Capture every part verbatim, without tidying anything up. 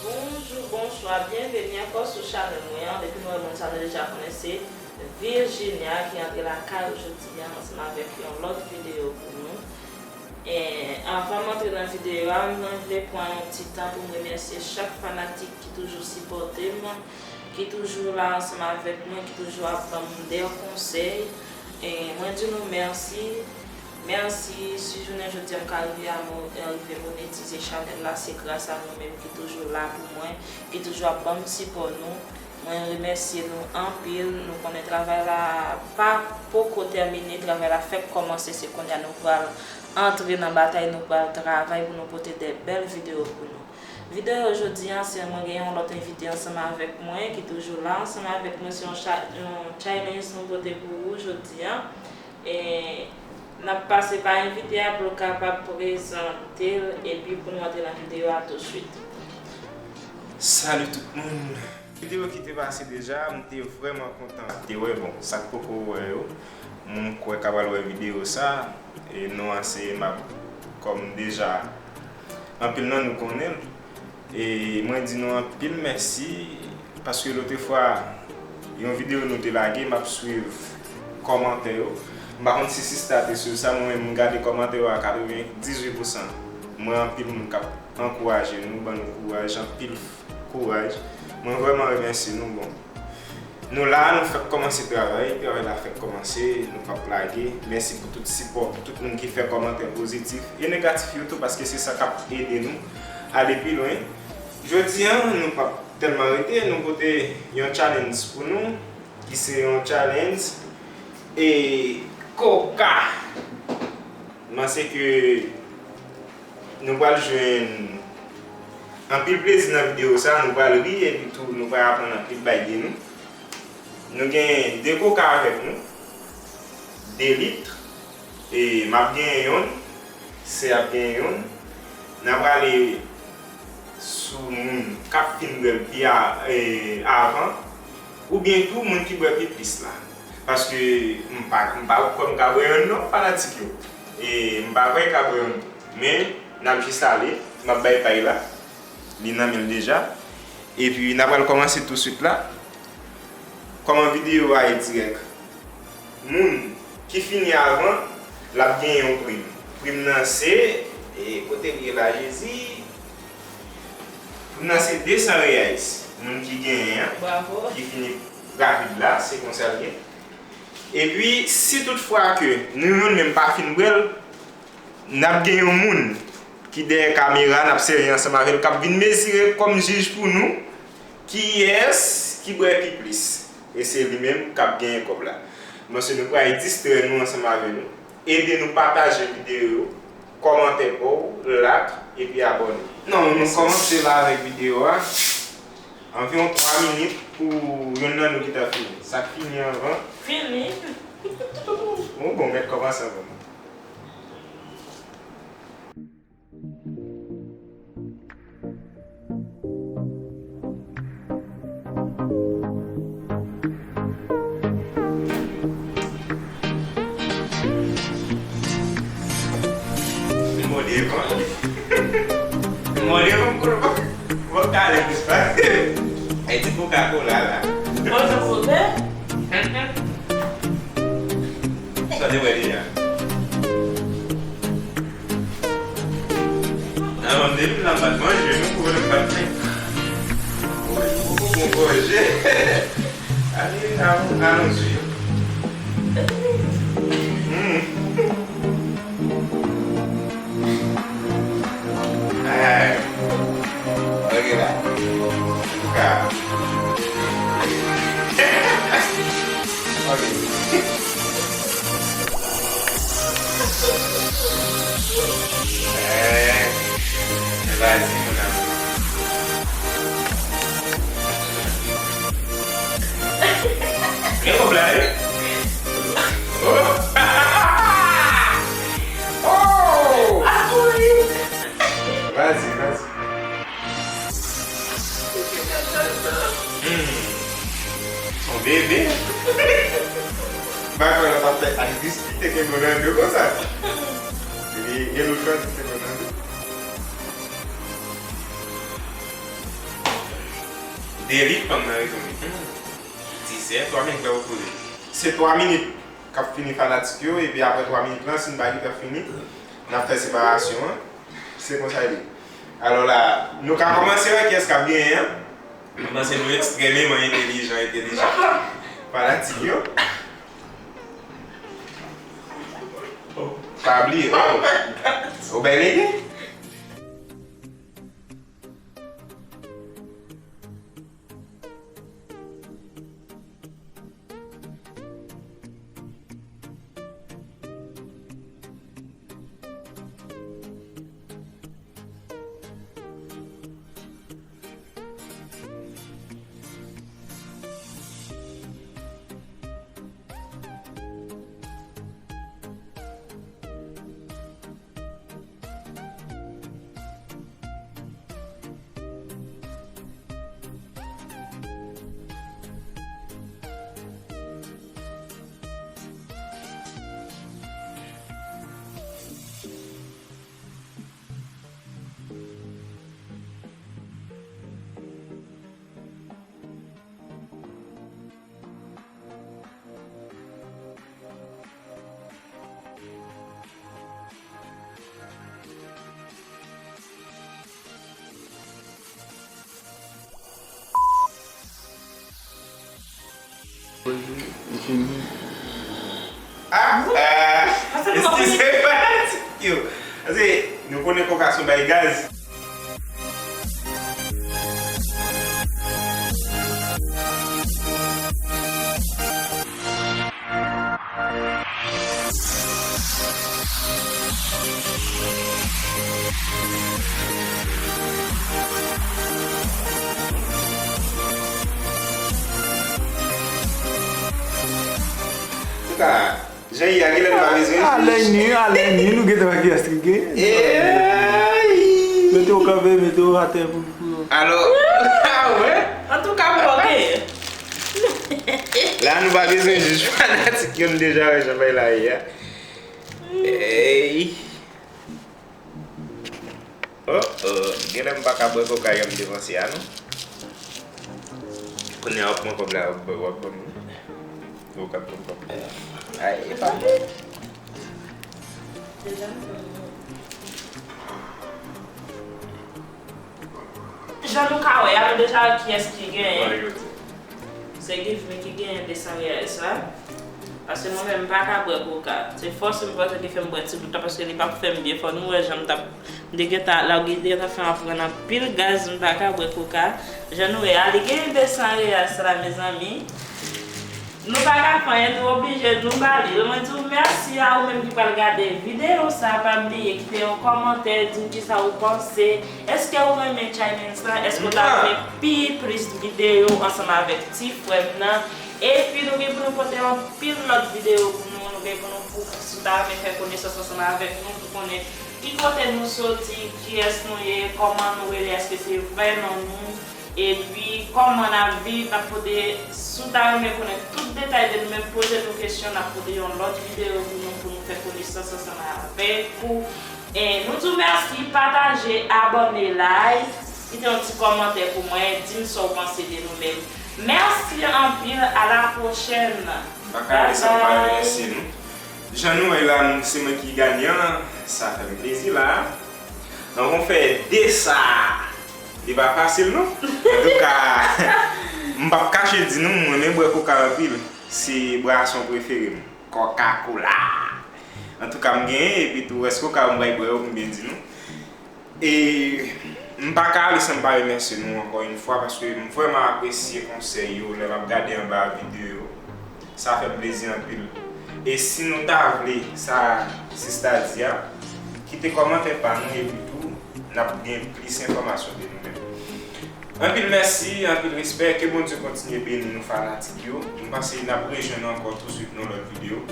Bonjou, bonswa, byenveni ankò sou chanèl mwen an. Depi nou wè moun sa, nou deja konnen se Virginia ki antre lakay ou jodi a ansanm avèk yon lòt videyo pou nou. E anvan m antre nan videyo a, mwen vle pran yon ti tan pou m remèsye chak fanatik ki toujou sipòte m, ki toujou la ansanm avèk mwen, ki toujou ap ban m de konsèy. E mwen di nou mèsi. Mèsi, si jounen jodi a m ka rive a mo-, rive monetize chanèl la, se gras a nou menm ki toujou la pou mwen, ki toujou ap ban m sipò nou. Mwen remèsye nou anpil. Nou konnen travay la pa poko tèmine, travay la fèk kòmanse, se kounye a nou pral antre nan batay, nou pral travay pou nou pote de bèl videyo pou nou. Videyo jodi a, se mwen gen yon lòt envite ansanm avèk mwen, ki toujou la ansanm avèk mwen, se yon cha-, yon challenge nou pote pou ou jodi a. E n ap pase pa envite a pou l kapab prezante l, epi pou nou antre nan videyo a touswit. Salut tout moun! Videyo ki te pase deja, m te vrèman kontan. Te wè, bon, sa k poko wè yo, m kwè ka pral wè videyo sa, e non an se M A P, kòm deja anpil nan nou konnen l. E mwen di nou anpil mèsi, paske lòt fwa, yon videyo nou te lage, m ap swiv kòmantè yo. M pa konn si sista te swiv sa, mwen menm, m gade kòmantè yo a katrevendizuit pousan. Mwen, anpil moun k ap ankouraje nou, ban nou kouraj, anpil kouraj. Mwen vrèman remèsye nou. Bon, nou la, nou fèk kòmanse travay, travay la fèk kòmanse, nou p ap lage. Mèsi pou tout sipò, pou tout moun ki fè kòmantè pozitif e negatif yo tou, paske se sa k ap ede nou ale pi lwen. Jodi a, nou p ap tèlman rete, nou pote yon challenge pou nou, ki se yon challenge e koka. M panse ke nou pral jwenn anpil plezi nan videyo sa, nou pral ri epi tou nou pral aprann anpil bagay de nou. Nou gen de koka avèk nou, de lit, e m ap genyen yonn, sè ap genyen yonn. N a prale sou moun k ap fin bwè l pi a-, e, avan, oubyen tou moun ki bwè pi plis la. Paske m pa, m pa kwè m ka bwè yonn non, fanatik yo. E m pa kwè m ka bwè yonn tou. Men, n ap jis ale, m ap bay pay la. Li nan men l deja. Epi, n a pral kòmanse touswit la. Kòman videyo a ye dirèk? Moun ki fini avan, l ap genyen yon prim. Prim nan se, e, kote l ye la, Jezi? Prim nan se de san reais. Moun ki genyen an, Bravo. Ki fini rapid la, se konsa l ye. Epi, si tout fwa ke nou youn menm pa fin bwè l, n ap gen yon moun ki dèyè kamera, n ap sèvi ansanm avè l, k ap vin mezire kòm jij pou nou, kiyès ki bwè pi plis. E se li menm k ap genyen kòb la. Paske nou pral distrè nou ansanm avè nou. Ede nou pataje videyo yo, kòmante pa w, like, epi abòne. Non, nou kòmanse la avèk videyo a. Anviwon twa minit pou yonn nan nou ki ta fini. Sa k fini anvan. Fini. Bon, bon, mèt kòmanse anvan mwen. Mòde kò. Mòde kò, m konnen w ap, w ap gade plis pase. Ay, ti Coca-Cola la. Bon, nou konnen. Sa te wè deja. Nan, depi m nan bat manje, nou konnen m bat men. Woy, ou bon manje. Ale, alon, alonji. Hmm. Ay. Ok la. Ka. Ok. Eh, vas-y, mon amour. Oh! Vas-y, vas-y. Hmm. Son bebe. M pa kwè l ap fè ak diskite ke Ronaldo konsa. Li gen lòt chwa di ke Ronaldo. Deli fanm nan retounen. Hmm. Dizè, twa minit la ou poze. Se twa minit k ap fini fanatik yo, epi apre twa minit lan, si n pa gentan fini, n ap fè separasyon an. Se konsa l ye. Alò la, nou ka kòmanse wè kiyès k ap genyen an. M panse nou ekstrèmeman entèlijan, entèlijan. Fanatik yo. Pa bliye. Oh. Ou bèl ede? Ah, ah, eskize fanatik yo. Pase nou konnen koka se yon bagay gaz. Antouka, Jan y a, genlè nou pa bezwen jij. Alè ni, alè ni, nou gentan wè kiyès ki genyen. Ey! Mete w kanpe, mete w atè pou, pou. Alò, ah wè? Antouka, m poko genyen. La, nou pa bezwen jij, fanatik yo, nou deja wè jan bagay la ye a. Ey! Oh, oh, genlè m pa ka bwè koka yo m devanse a non. Kounye a w ap pran kòb la, w ap, w ap ban m. Ou k ap pran kòb. Ay, e pa bon. Jan nou ka wè a, nou deja wè kiyès ki genyen. Se Give Me ki genyen de san reyal sa. Paske mwen menm, m pa ka bwè koka. Se fòs m panse ki fè m bwè ti gout la, paske li p ap fè m byen. Fò nou wè jan m t ap, m te gentan, la, li te gentan fè m ap pran anpil gaz, m pa ka bwè koka. Jan nou wè a, li genyen de san reyal sa la, mezanmi. Nou pa ka fè anyen, nou oblije, nou ba li. Mwen di w mèsi a ou menm ki pral gade videyo sa, pa bliye kite yon kòmantè, di m kisa ou panse. Èske ou renmen challenge lan? Èske ou ta renmen pi plis videyo ansanm avèk ti frè m nan? Epi nou gen pou nou pote anpil lòt videyo pou nou, nou gen pou nou, pou, si w ta renmen fè konesans ansanm avèk nou, pou konnen ki kote nou soti, kiyès nou ye, kòman nou rele, èske se vrè non nou, epi kòman n ap viv, n ap pote, si w ta renmen konnen tout detay de nou menm, poze nou kesyon, n ap pote yon lòt videyo pou nou, pou nou fè konesans ansanm avèk ou. E nou di w mèsi, pataje, abòne, like, kite yon ti kòmantè pou mwen, di m sa w panse de nou menm. Mèsi anpil, a la pwochèn. M pa ka ale san m pa remèsye nou. Jan nou wè la, se mwen ki ganyan, sa fè m plezi la. Donk, on fè de sa. Li pa fasil non. Antouka, m p ap kache di nou, m renmen bwè koka anpil. Se bwason prefere m. Coca-Cola. Antouka, m genyen, epi tou rès koka yo m pral bwè yo, pou m byen di nou. E m pa ka ale san m pa remèsye nou ankò yon fwa, paske m vrèman apresye konsèy yo lè m ap gade anba videyo yo. Sa fè m plezi anpil. E si nou ta vle sa sista di a, kite kòmantè pa nou, epi tou, n ap gen plis enfòmasyon de nou menm. Anpil mèsi, anpil respè. Ke Bondye kontinye beni nou fanatik yo. M panse n ap rejwenn ankò touswit nan lòt videyo.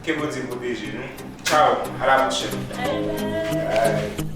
Ke Bondye pwoteje nou. Tchao, a la pwochèn. Bye.